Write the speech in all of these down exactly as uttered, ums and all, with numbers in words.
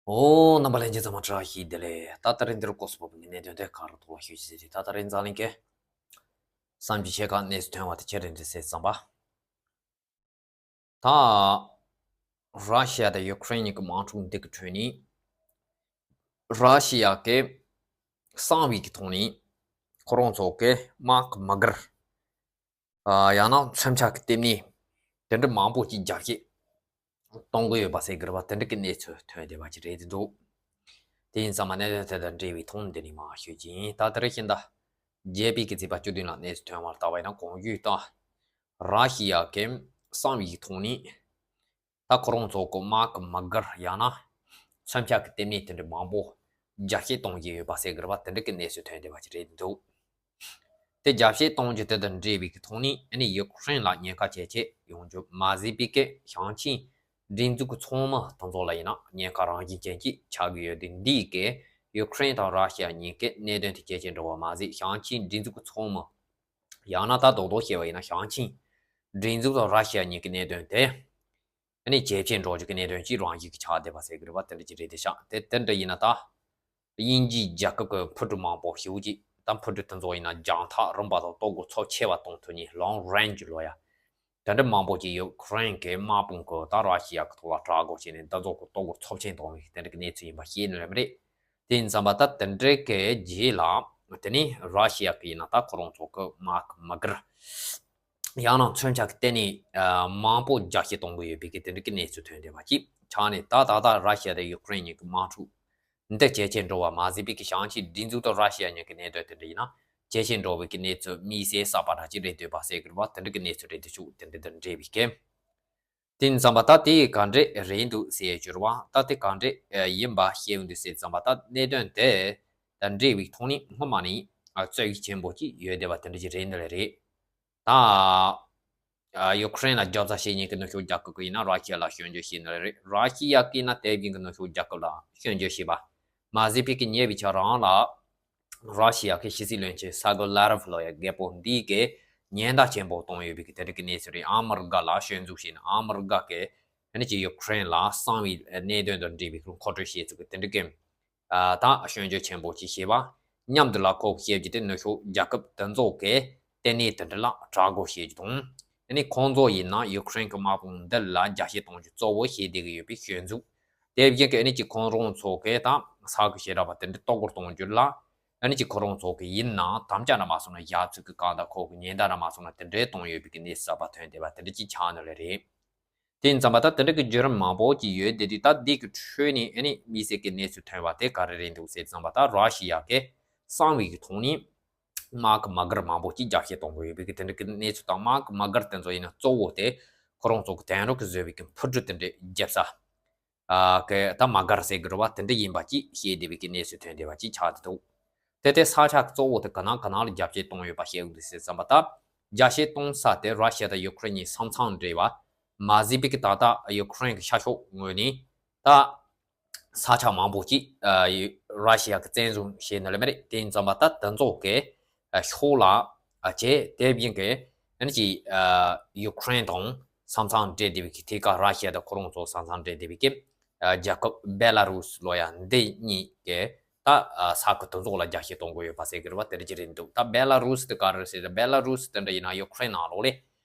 ཨོ། རྣམ་པ་ལྷན་རྒྱས་ཚང་མ་བཀྲ་ཤིས་བདེ་ལེགས། ད་ལྟ་རིང་འདིར་སྐོར་སུ་བབས་པའི་གནད་དོན་དེ་ག་རུ་ཐོག་ལ་ཤོད་ཅི་ཟེར་ཏེ། ད་ལྟ་རིང་འཛམ་གླིང་གི་བསམ་གྱིས་ཆེ་ཁག་གནས་སུ་ཐོན་པ་དེ་ཁྱེད་རེད་འདྲི་ཟེར་བསམ་པ། ད་ར་ཤི་ཡ་དང་ཡུ་ཀེ་རེན་གཉིས་ཀྱི་དམག་འཁྲུག་འདི་གི་ཁྲོད་ནས་ར་ཤི་ཡ་གི་གསང་བའི་གི་ཐོག་ནས་ཁོ་རང་ཚོ་གི་དམག་གི་མ་སྒར། ཨ། ཡང་ན་མཚོན་ཆ་གི་ལྟེ་གནས་དེ་འདྲ་མང་པོ་ཅིག་རྒྱ་བསྐྱེད་གཏོང་གི་ཡོད་པ་ཟེར་གི་རེད་པ། དེ་འདྲ་གི་གནས་ཚུལ་ཐོན་བསྡད་པ་ཅིག་རེད་འདུག་དེ་ཡིན་ཙང་མ་གནད་དོན་དེ་དང་འབྲེལ་བའི་ཐོག་འདི་ནས་མར་ཤོད་ཀྱི་ཡིན། ད་ལྟ་རེ་བཞིན་ད་བརྒྱད་པའི་གི་ཚེས་པ་བཅུ་བདུན་ལ་གནས་ཚུལ་ཐོན་པར་བལྟ་བ་ཡིན་ན། གོང་ཞུས་ལྟར་ར་ཤི་ཡ་གི་གསང་བའི་ཐོག་ནས་ད་ཁོ་རང་ཚོ་གི་དམག་གི་མ་སྒར། ཡང་ན་མཚོན་ཆ་གི་ལྟེ་གནས་དེ་འདྲ་མང་པོ་རྒྱ་བསྐྱེད་གཏོང་གི་ཡོད་པ་ཟེར་གི་རེད་པ། དེ་འདྲ་གི་གནས་ཚུལ་ཐོན་བསྡད་པ་ཅིག་རེད་འདུག་དེ་རྒྱ་བསྐྱེད་གཏོང་རྒྱུ་དེ་དང་འབྲེལ་བའི་གི་ཐོག་ནས། ཨ་ནི་ཡུ་ཀེ་རེན་ལ་ཉེན་ཁ་ཇེ་ཆེ་ཡོང་རྒྱུ་མ་ཟད་པའི་གི་ཞིང་ཆེན་སྒྲིག་འཛུགས་ཀྱི་ཚོགས་མི་དེ་ཚོ་ལ་ཡིན་ན་ཉེན་ཁ་རང་བཞིན་ཅན་ཅིག་ཆགས་ཀྱི་ཡོད་དུས། འདིས་གི་ཡུ་ཀེ་རེན་དང་ར་ཤི་ཡ་གཉིས་ཀྱི་གནད་དོན་དེ་ཇེ་ཆེར་འགྲོ་བ་མ་ཟད། ཞིང་ཆེན་སྒྲིག་འཛུགས་ཀྱི་ཚོགས་མི། ཡང་ན་ད་རྡོག་རྡོག་བཤད་པ་ཡིན་ན་ཞིང་ཆེན་སྒྲིག་འཛུགས་དང་ར་ཤི་ཡ་གཉིས་ཀྱི་གནད་དོན་དེ། ཨ་ནི་ཇེ་ཆེར་འགྲོ་རྒྱུ་གི་གནད་དོན་གཅིག་རང་བཞིན་གྱི་ཆགས་བསྡད་པ་ཟེར་གི་རེད་པ། དེ་འདྲ་ཅིག་རེད་དེ་ཤག་དེ་དེ་འདྲ་ཡིན་ན་ད་དབྱིན་ཇིའི་རྒྱལ་ཁབ་ཀྱི་འཕུར་གྲུ་མང་པོ་ཞེ་པོ་ཅིག་ད་འཕུར་གྲུ་དེ་ཚོ་ཡིན་ན་རྒྱང་ཐག་རིང་བ་དང་གཏོར་རྒོལ་ཚབས་ཆེ་བ་གཏོང་ཐུབ་མཁན། long range ལོ་ཡ། དེ་འདྲ་མང་པོ་ཅིག་ཡུ་ཀེ་རེན་གྱི་དམག་དཔུང་གིས་ད་ར་ཤི་ཡ་གི་ཐོག་ལ་དྲག་རྒོལ་བྱས་ནས་དེ་ཚོ་གི་གཏོར་རྒོལ་ཚབས་ཆེན་གཏོང་བའི་དེ་འདྲ་གི་གནས་ཚུལ་ཡིན་པ་ཤེས་ནི་རེད་མ་རེད། དེ་ཡིན་ཙང་མ་ད་དེ་འདྲའི་གི་རྗེས་ལ་དེ་ནས་ར་ཤི་ཡ་གི་ཡིན་ན་ད་ཁོ་རང་ཚོ་གི་དམག་གི་མ་སྒར། ཡང་ན་མཚོན་ཆ་གི་ལྟེ་གནས། ཨ། མང་པོ་རྒྱ་བསྐྱེད་གཏོང་གི་ཡོད་པའི་གི་དེ་འདྲ་གི་གནས་ཚུལ་ཐོན་བསྡད་པ་ཅིག་ཆགས་ནས། ད་ད་ལྟ་ར་ཤི་ཡ་དང་ཡུ་ཀེ་རེན་གཉིས་ཀྱི་དམག་འཁྲུག་འདི་ཇེ་ཆེར་འགྲོ་བ་མ་ཟད་པའི་གི་ཞིང་ཆེན་སྒྲིག་འཛུགས་དང་ར་ཤི་ཡ་གཉིས་ཀྱི་གནད་དོན་དེ་འདྲ་ཡིན་ན་ཇེ་ཆེར་འགྲོ་བའི་གི་གནས་ཚུལ་དམིགས་བསལ་གསར་པ་འདྲ་ཅིག་རེད་འདུག་པ་ཟེར་གི་རེད་པ། དེ་འདྲ་གི་གནས་ཚུལ་རེད་འདུག་ཤོག་དེ་འདྲ་དང་འབྲེལ་བའི་གི། དེ་ཡིན་ཙང་མ་ད་དེ་ག་འདྲས་རེད་འདུག་ཟེར་གྱུར་པ། ད་དེ་ག་འདྲས་ཡིན་པ་ཤེས་འདུག་ཟེར་ཙང་མ། ད་གནད་དོན་དེ་དང་འབྲེལ་བའི་ཐོག་ནས་སྔོན་མ་ནས་རྩོད་ཡིག་ཆེན་པོ་ཅིག་ཡོད་བསྡད་པ་དེ་འདྲ་ཅིག་རེད་འདུག་ལེ་རེད། ད་ཡུ་ཀེ་རེན་ལ་རྒྱབ་རྩ་བྱེད་མཁན་གྱི་ནུབ་ཕྱོགས་རྒྱལ་ཁབ་ཀྱིས་ཡིན་ན་ར་ཤི་ཡ་ལ་སྐྱོན་བརྗོད་བྱས་ནི་རེད། ར་ཤི་ཡ་གིས་ན་དེ་བཞིན་གྱི་ནུབ་ཕྱོགས་རྒྱལ་ཁབ་ལ་སྐྱོན་བརྗོད་བྱས་པ་མ་ཟད་པའི་གི་ཉེ་བའི་ཆར་རང་ལ་ར་ཤི་ཡ་གི་ཕྱི་སྲིད་བློན་ཆེན་སར་གེ་ལ་རོབ་ལོ་ཡ་རྒད་པོ་འདིས་གི་ཉེན་བརྡ་ཆེན་པོ་བཏང་ཡོད་པའི་གི་དེ་འདྲ་གི་གནས་ཚུལ་རེད། ཨ་མི་རི་ཀ་ལ་སྐྱོན་འཛུགས་བྱས་ནས་ཨ་མི་རི་ཀ་གི་ཨ་ནི་ཅིག་ཡུ་ཀེ་རེན་ལ་གསང་བའི་གནད་དོན་དང་འབྲེལ་བའི་མཁོ་སྤྲོད་བྱས་ཚུལ་གྱི་དེ་འདྲ་གི། ཨ། ད་སྐྱོན་བརྗོད་ཆེན་པོ་ཅིག་བྱས་པ་མཉམ་དུ་ལ་ཁོ་བཤད་རྒྱུ་དེ་ནུབ་ཕྱོགས་རྒྱལ་ཁབ་དེ་ཚོ་གི་ལྟེ་གནས་དེ་འདྲ་ལ་དྲག་རྒོལ་བྱེད་རྒྱུ་དང་། ཨ་ནི་ཁོང་ཚོ་ཡིན་ན་ཡུ་ཀེ་རེན་གྱི་དམག་དཔུང་འདི་ལ་རྒྱ་སྐྱེད་གཏོང་རྒྱུ་གཙོ་བོ་བྱེད་བསྡད་ཀྱི་ཡོད་པའི་སྐྱོན་འཛུགས། དེ་བཞིན་གྱི་ཨ་ནི་ཅིག་ཁོང་རང་ཚོ་གི་ད་ས་ཁུལ་ཞེ་དྲག་པ་དེ་འདྲ་གཏོར་རྒོལ་གཏོང་རྒྱུ་ལ། ཨ་ནི་ཅིག་ཁོ་རང་ཚོ་གི་ཡིན་ན་དམ་བཅའ་འདྲ་མ་སོང་ན་བཞག་ཚུལ་གྱི་སྒང་དང་ཁོ་གི་ཉེན་བརྡ་འདྲ་མ་སོང་ན་དེ་འདྲའི་གཏོང་ཡོད་པའི་གི་གནས་གསར་པ་ཐོན་བསྡད་པ་དེ་འདྲ་ཅིག་ཆགས་ནི་ལེ་རེད། དེ་ཡིན་ཙང་མ་ད་དེ་འདྲ་གི་བརྒྱུད་རིམ་མང་པོ་ཅིག་ཡོད་བསྡད་དུས། ད་འདི་གི་ཁྲོད་ནས་ཨ་ནི་དམིགས་བསལ་གྱི་གནས་ཚུལ་ཐོན་པ་དེ་ག་རེ་རེད་འདུག་ཟེར་ཙང་མ། ད་ར་ཤི་ཡ་གི་གསང་བའི་གི་ཐོག་ནས་དམག་གི་མ་སྒར་མང་པོ་ཅིག་རྒྱ་སྐྱེད་གཏོང་གི་ཡོད་པའི་གི་དེ་འདྲ་གི་གནས་ཚུལ་དང་། དམག་གི་མ་སྒར་དེ་ཚོ་ཡིན་ན་གཙོ་བོ་དེ་ཁོ་རང་ཚོ་གི་དེང་རབས་ཀྱི་བཟོས་པའི་གི་འཕུར་གྲུ་དེ་འདྲའི་རྒྱབ་ས། ཨ། གི་ད་མ་སྒར་ཟེར་གི་རེད་པ། དེ་འདྲ་ཡིན་པ་ཅིག་བཤད་བསྡད་པའི་གི་གནས་ཚུལ་ཐོན་བསྡད་པ་ཅིག་ཆགས་བསྡད་འདུག་དེ་དེ་ས་ཆ་གཙོ་བོ་དེ་ག་ན་ག་ན་ལ་རྒྱ་སྐྱེད་གཏོང་ཡོད་པ་ཤེས་འདུག་ཟེར་ཙང་མ། ད་རྒྱ་སྐྱེད་གཏོང་ས་དེ་ར་ཤི་ཡ་དང་ཡུ་ཀེ་རེན་གཉིས་ས་མཚམས་འབྲེལ་བ་མ་ཟད་པའི་གི་ད་ལྟ་ཡུ་ཀེ་རེན་གི་ཤར་ཕྱོགས་ངོས་ནས་ད་ས་ཆ་མང་པོ་ཅིག་ཨ། ར་ཤི་ཡ་གི་བཙན་བཟུང་བྱས་ནི་ལེ་མ་རེད། དེ་ཡིན་ཙང་མ་ད་དེ་ཚོ་གི་ཨ། ཕྱོགས་ལ་ཨ། བྱས། དེ་བཞིན་གི་ཨ་ནི་ཅིག་ཨ། ཡུ་ཀེ་རེན་དང་ས་མཚམས་འབྲེལ་བསྡད་པའི་གི། ཐད་ཀར་ར་ཤི་ཡ་དང་ཁོ་རང་ཚོ་ས་མཚམས་འབྲེལ་བསྡད་པའི་གི་ཨ། རྒྱལ་ཁབ་བེ་ལ་རུ་སི་ལོ་ཡ་འདི་གཉིས་ཀྱི་ད་ཨ། ས་ཁུལ་དེ་ཚོ་ལ་རྒྱ་སྐྱེད་གཏོང་གི་ཡོད་པ་ཟེར་གི་རེད་པ། དེ་འདྲ་ཅིག་རེད་འདུག་ད་བེ་ལ་རུ་སི་དེ་ག་རེ་རེད་ཟེར་ན། བེ་ལ་རུ་སི་དེ་འདྲ་ཡིན་ན་ཡུ་ཀེ་རེན་ནང་ལོགས་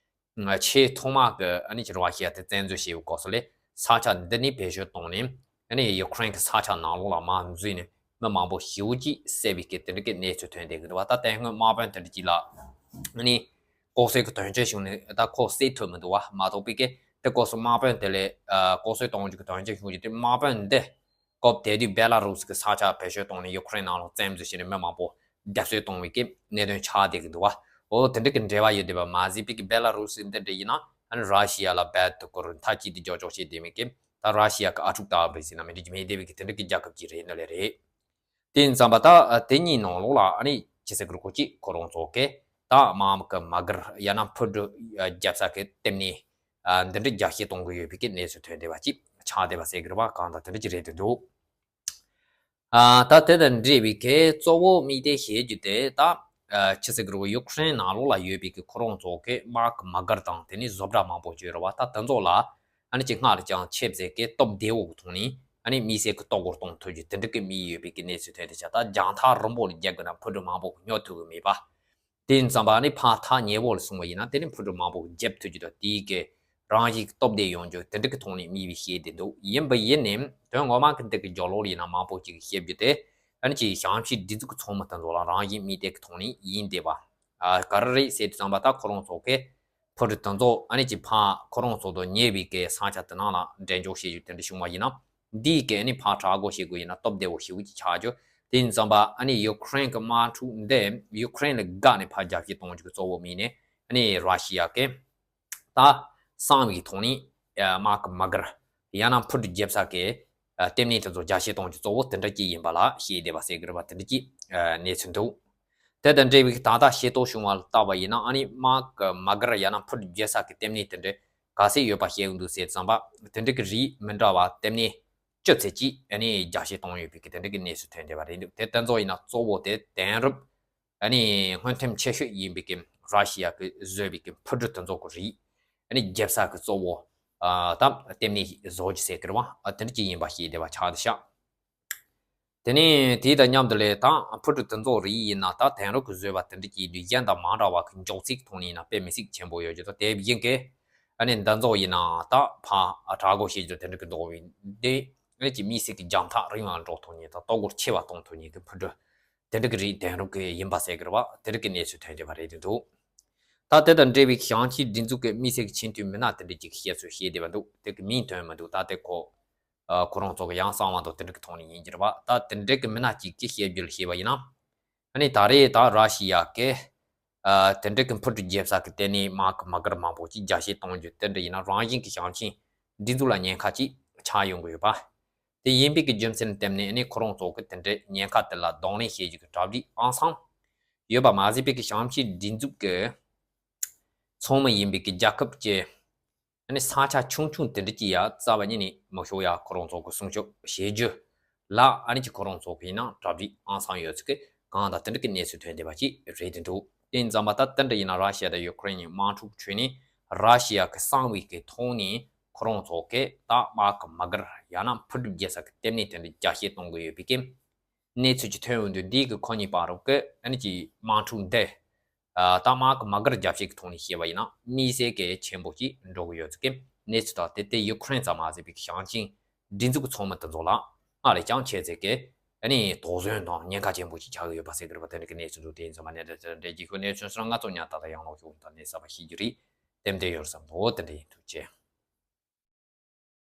ལ་ཆེས་ཐོག་མ་གི་ཨ་ནི་ཅིག་ར་ཤི་ཡ་དེ་བཙན་འཛུལ་བྱས་པའི་སྐབས་སུ་ལ་ས་ཆ་འདི་ནས་བེད་སྤྱོད་བཏང་ནས། ཨ་ནི་ཡུ་ཀེ་རེན་གྱི་ས་ཆ་ནང་ལོགས་ལ་དམག་འཛུལ་ནས་མི་མང་པོ་ཞེ་པོ་ཅིག་བསད་པའི་གི་དེ་འདྲ་གི་གནས་ཚུལ་ཐོན་བསྡད་ཀྱི་འདུག་པ། ད་དེ་སྔོན་དམག་དཔོན་དེ་འདྲ་ཅིག་ལ་ཨ་ནི་ལྐོག་གསོད་ཀྱི་དོན་རྐྱེན་བྱུང་ནས་ད་ཁོ་བསད་ཐུབ་མི་འདུག་པ། མ་གཏོགས་པའི་གི་དེ་སྐབས་སུ་དམག་དཔོན་དེ་ལ་ཨ། ལྐོག་གསོད་གཏོང་རྒྱུ་གི་དོན་རྐྱེན་བྱུང་རྒྱུ་དེ། དམག་དཔོན་འདི་སྐབས་དེ་དུས་བེ་ལ་རུ་སི་གི་ས་ཆ་བེད་སྤྱོད་བཏང་ནས་ཡུ་ཀེ་རེན་ནང་ལོགས་བཙན་འཛུལ་བྱས་ནས་མི་མང་པོ་རྒྱ་སྐྱེད་གཏོང་བའི་གི་གནད་དོན་ཆགས་བསྡད་ཀྱི་འདུག་པ། འོ། དེ་འདྲ་གི་འབྲེལ་བ་ཡོད་བསྡད་པ་མ་ཟད་པའི་གི་བེ་ལ་རུ་སི་འདི་འདྲ་ཡིན་ན་ཨ་ནི་ར་ཤི་ཡ་ལ་རྦད་དེ་ཁོ་རང་མཐའ་གཅིག་ཏུ་རྒྱབ་སྐྱོར་བྱས་བསྡད་མི་གི། ད་ར་ཤི་ཡ་གི་ཨ་ཕྲུག་ལྟ་བུ་རེད་ཟེར་ན་མི་འགྲིག་རྒྱུ་མེད་བསྡད་པའི་གི་དེ་འདྲ་གི་རྒྱལ་ཁབ་ཅིག་རེད་ནི་ལེ་རེད། དེ་ཡིན་ཙང་མ་ད་དེ་གཉིས་ནང་ལོགས་ལ་ཨ་ནི་ཅི་ཟེར་གི་རེད། ཁོ་ཅིག་ཁོ་རང་ཚོ་གི་ད་དམག་གི་མ་སྒར། ཡང་ན་འཕུར་གྲུ་རྒྱབ་ས་གི་ལྟེ་གནས་ཨ། འདི་འདྲ་རྒྱ་སྐྱེད་གཏོང་གི་ཡོད་པའི་གི་གནས་ཚུལ་ཐོན་བསྡད་པ་ཅིག་ཆགས་བསྡད་པ་ཟེར་གི་རེད་པ། གང་ལྟར་དེ་འདྲ་ཅིག་རེད་འདུག་ཨ། ད་དེ་དང་འབྲེལ་བའི་གི་གཙོ་བོ་དམིགས་གཏད་བྱེད་རྒྱུ་དེ་ད་ཨ། ཅི་ཟེར་གི་རེད། ཡུ་ཀེ་རེན་ནང་ལོགས་ལ་ཡོད་པའི་གི་ཁོ་རང་ཚོ་གི་དམག་གི་མ་སྒར་དང་དེ་ནས་བཟོ་གྲྭ་མང་པོ་ཅིག་ཡོད་རེད་པ། ད་དེ་ཚོ་ལ་ཨ་ནི་ཅིག་སྔར་ལས་ཀྱང་ཆེས་མཛེས་གི་སྟབས་བདེ་བོ་གི་ཐོག་ནས་ ཨ་ནི་དམིགས་བསལ་གྱི་ལྟོ་གོས་གཏོང་ཐུབ་རྒྱུ་དེ་འདྲ་གི་དམིགས་ཡོད་པའི་གི་གནས་ཚུལ་ཐོན་ཏེ་ཆ། ད་རྒྱང་ཐག་རིང་པོ་ལ་རྒྱབ་དགོས་ན་འཕུར་གྲུ་མང་པོ་ཉོ་ཐུབ་ཀྱི་མེད་པ། དེ་ཡིན་ཙམ་པ་ཨ་ནི་ཕར་ཐག་ཉེ་བོ་ལ་སོང་བ་ཡིན་ན་དེ་ནི་འཕུར་གྲུ་མང་པོ་རྒྱབ་ཐུབ་རྒྱུ་དང་དེའི་གི་རང་བཞིན་གྱི་སྟོབས་ལྡན་ཡོང་རྒྱུ་དེ་འདྲ་གི་ཐོག་ནས་དམིགས་པའི་བཤད་དེ་འདུག་ཡིན་པ་ཡིན་ནའི་དོན་ངོ་མ་གི་འདི་གི་རྒྱབ་ལོགས་ལ་ཡིན་ན་མང་པོ་ཅིག་གིས་བཤད་རྒྱུ་དེ། ཨ་ནི་ཅིག་ཞིང་ཆེན་སྒྲིག་འཛུགས་ཀྱི་ཚོགས་མི་དེ་ཚོ་ལ་རང་བཞིན་དམིགས་གཏད་ཀྱི་ཐོག་ནས་ཡིན་བསྡད་པ། ཨ་ག་རེ་རེད་ཟེར་དུས་ཙམ་པ་ད་ཁོ་རང་ཚོ་གི་འཕུར་གྲུ་དེ་ཚོ་ཨ་ནི་ཅིག་ཕར་ཁོ་རང་ཚོ་དང་ཉེ་བའི་གི་ས་ཆ་དེ་ནང་ལ་འགྲེམས་འཇོག་བྱེད་རྒྱུ་དེ་འདྲ་བྱུང་བ་ཡིན་ན། འདིའི་གི་ཨ་ནི་ཕར་དྲག་རྒོལ་བྱེད་དགོས་ཡིན་ན་སྟོབས་ལྡན་པོ་ཞེ་པོ་ཅིག་ཆགས་རྒྱུ། དེ་ཡིན་ཙམ་པ་ཨ་ནི་ཡུ་ཀེ་རེན་གི་དམག་འཁྲུག་འདི་ཡུ་ཀེ་རེན་ལ་དགའ་ནས་ཕར་རྒྱབ་བཤིག་གཏོང་རྒྱུ་གི་གཙོ་བོ་དམིགས་ནས་ཨ་ནི་ར་ཤི་ཡ་གི་ད་གསང་བའི་ཐོག་ནས་དམག་གི་དམག་སྒར་ཡང་ན་འཕུར་གྲུ་རྒྱབ་ས་གི་ལྟེ་གནས་དེ་ཚོ་རྒྱ་ཆེ་གཏོང་རྒྱུ་གཙོ་བོ་དེ་འདྲ་ཅིག་ཡིན་པ་ལ་བཤད་བསྡད་པ་ཟེར་གི་རེད་པ། དེ་འདྲ་ཅིག་གནས་ཚུལ་འདུག་དེ་དང་འབྲེལ་བའི་ད་ལྟ་ཤེས་རྟོགས་བྱུང་བ་ལ་བལྟས་པ་ཡིན་ན་ཨ་ནི་དམག་གི་དམག་སྒར་ཡང་ན་འཕུར་གྲུ་རྒྱག་ས་གི་ལྟེ་གནས་དེ་འདྲ་ག་ཚད་ཡོད་པ་བཤད་ཀྱི་འདུག་ཟེར་ཙམ་པ་དེ་འདྲ་གི་རིགས་མི་འདྲ་བ་ལྟེ་གནས་བཅུ་ཙམ་ཅིག་ཨ་ནི་རྒྱ་ཆེ་གཏོང་ཡོད་པའི་གི་དེ་འདྲ་གི་གནས་ཚུལ་ཐོན་བསྡད་པ་རེད་འདུག་དེ་དེ་ཚོ་ཡིན་ན་གཙོ་བོ་དེ་དེང་རབས་ཨ་ནི་སྔོན་ཐོན་ཆེ་ཤོས་ཡིན་པའི་གི་ར་ཤི་ཡ་གི་བཟོས་པའི་གི་འཕུར་གྲུ་དེ་ཚོ་གི་རིགས་ཨ་ནི་རྒྱབ་ས་གི་གཙོ་བོ་ཨ་ད་ལྟེ་གནས་བཟོ་རྒྱུ་ཟེར་གི་རེད་པ། ཨ་དེ་འདྲ་ཅིག་ཡིན་པ་ཤེས་བསྡད་པ་ཆགས་བསྡད་ཤག་དེ་ནས་དེ་དང་མཉམ་དུ་ལས་ད་འཕུར་གྲུ་དེ་ཚོ་རིགས་ཡིན་ན་ད་དེང་རབས་ཀྱི་བཟོས་པ་དེ་འདྲ་ཅིག་ཡིན་དུས་གཞན་དང་མ་འདྲ་བ་གི་མགྱོགས་ཚད་ཀྱི་ཐོག་ནས་ཡིན་ན་དཔེ་མི་སྲིད་ཆེན་པོ་ཡོད་རྒྱུ་དང་དེ་བཞིན་གི་ཨ་ནི་འདི་ཚོ་ཡིན་ན་ད་ཕར་དྲག་རྒོལ་བྱེད་རྒྱུ་དེ་འདྲ་གི་འདུག་པས་འདི་ཨ་ནི་ཅིག་དམིགས་བསལ་གྱི་རྒྱང་ཐག་རིང་བ་འགྲོ་ཐུབ་མཁན་དང་ལྟོ་གོས་ཆེ་བ་གཏོང་ཐུབ་མཁན་གྱི་འཕུར་གྲུ་དེ་འདྲ་གི་རིགས་དེང་རབས་ཀྱི་ཡིན་པ་ཟེར་གི་རེད་པ། དེ་འདྲ་གི་གནས་ཚུལ་ཐོན་བསྡད་པ་རེད་འདུག་ད་དེ་དང་འབྲེལ་བའི་ཞིང་ཆེན་སྒྲིག་འཛུགས་ཀྱི་དམིགས་བསལ་གྱི་ཆེས་མཐོའི་མི་སྣ་དེ་འདྲ་ཅིག་གི་བཤད་ཚུལ་བཤད་བསྡད་པ་འདུག་དེ་གི་མིང་ཐོན་མི་འདུག་ད་དེ་ཁོ་ཨ་ཁོ་རང་ཚོ་གི་ཡང་གསང་བ་དང་དེ་འདྲ་གི་ཐོག་ནས་ཡིན་གྱི་རེད་པ། ད་དེ་འདྲ་གི་མི་སྣ་གཅིག་གིས་བཤད་རྒྱུ་ལ་བཤད་པ་ཡིན་ན། ཨ་ནི་ད་རེས་ད་ར་ཤི་ཡ་གི་ཨ་དེ་འདྲ་གི་འཕུར་གྲུ་རྒྱབ་ས་གི་ལྟེ་གནས་དམག་གི་དམག་སྒར་མང་པོ་ཅིག་རྒྱ་བཤིག་གཏོང་རྒྱུ་དེ་འདྲ་ཡིན་ན་རང་བཞིན་གྱི་ཞིང་ཆེན་སྒྲིག་འཛུགས་ལ་ཉེན་ཁ་ཅིག་ཆགས་ཡོང་གི་ཡོད་པ། དེ་ཡིན་པའི་གི་རྒྱུ་མཚན་བརྟེན་ནས་ཨ་ནི་ཁོ་རང་ཚོ་གི་དེ་འདྲའི་ཉེན་ཁ་དེ་ལ་གདོང་ལེན་བྱེད་རྒྱུ་གི་གྲ་སྒྲིག་ཨང་སང་ཡོད་པ་མ་ཟད་པའི་གི་ཞིང་ཆེན་སྒྲིག་འཛུགས་ཀྱི་ཚོགས་མི་ཡིན་པའི་གི་རྒྱལ་ཁབ་ཀྱི་ཨ་ནི་ས་ཆ་ཆུང་ཆུང་དེ་འདྲ་ཅིག་ཡ་རྩ་བ་ཉིད་ནས་མི་ཤོར་ཡ་ཁོ་རང་ཚོ་གི་སྲུང་སྐྱོབ་བྱེད་རྒྱུ་ལ་ཨ་ནི་ཅིག་ཁོ་རང་ཚོ་གི་ཡིན་ན་གྲ་སྒྲིག་ཨང་སང་ཡོད་ཚུལ་གི་གང་དང་དེ་འདྲ་གི་གནས་ཚུལ་ཐོན་བསྡད་པ་ཅིག་རེད་དེ་འདུག་དེ་ཡིན་ཙམ་པ་ད་དེ་འདྲ་ཡིན་ན་ར་ཤི་ཡ་དང་ཡུ་ཀེ་རེན་གཉིས་དམག་འཁྲུག་ཁྲོད་ནས་ར་ཤི་ཡ་གི་གསང་བའི་གི་ཐོག་ནས་ཁོ་རང་ཚོ་གི་ད་དམག་གི་དམག་སྒར་ཡང་ན་འཕུར་གྲུ་རྒྱག་ས་གི་ལྟེ་གནས་དེ་འདྲ་རྒྱ་བཤིག་གཏོང་གི་ཡོད་པའི་གི་གནས་ཚུལ་ཅིག་ཐོན་ཡོང་དུས་འདི་གི་ཁོ་གཉིས་བར་དུ་གི་ཨ་ནི་ཅིག་དམག་འཁྲུག་འདི། ཨ་ད་དམག་གི་དམག་སྒར་རྒྱ་བཤིག་གི་ཐོག་ནས་བཤད་པ་ཡིན་ན་དམིགས་བསལ་གལ་ཆེན་པོ་ཅིག་འགྲོ་གི་ཡོད་ཚུལ་གི་གནས་ཚུལ་དང་དེ་དེ་ཡུ་ཀེ་རེན་ཙམ་མ་ཟད་པའི་ཞིང་ཆེན་སྒྲིག་འཛུགས་ཀྱི་ཚོགས་མི་དེ་ཚོ་ལ་སྔར་ལས་ཀྱང་ཆེ་ཚད་ཀྱི་ཨ་ནི་དོགས་ཟོན་དང་ཉེན་ཁ་ཆེན་པོ་ཅིག་ཆགས་ཀྱི་ཡོད་པ་ཟེར་གི་རེད་པ། དེ་འདྲ་གི་གནས་ཚུལ་འདུག་དེ་ཡིན་ཙམ་པ་གནས་དེ་དེ་འདྲ་གི་ཤོད་གནས་ཚུལ་སོང་ང་ཚོ་ཉག་ཏག་ཏག་ཡང་ལོག་ཤོད་དང་གནས་ས་པ་ཤེས་ཀྱི་རེད། ཏན་ཏན་ཡོད་བསམ་འདུག་དེ་འདྲ་ཡིན་འདུག་ཅེས།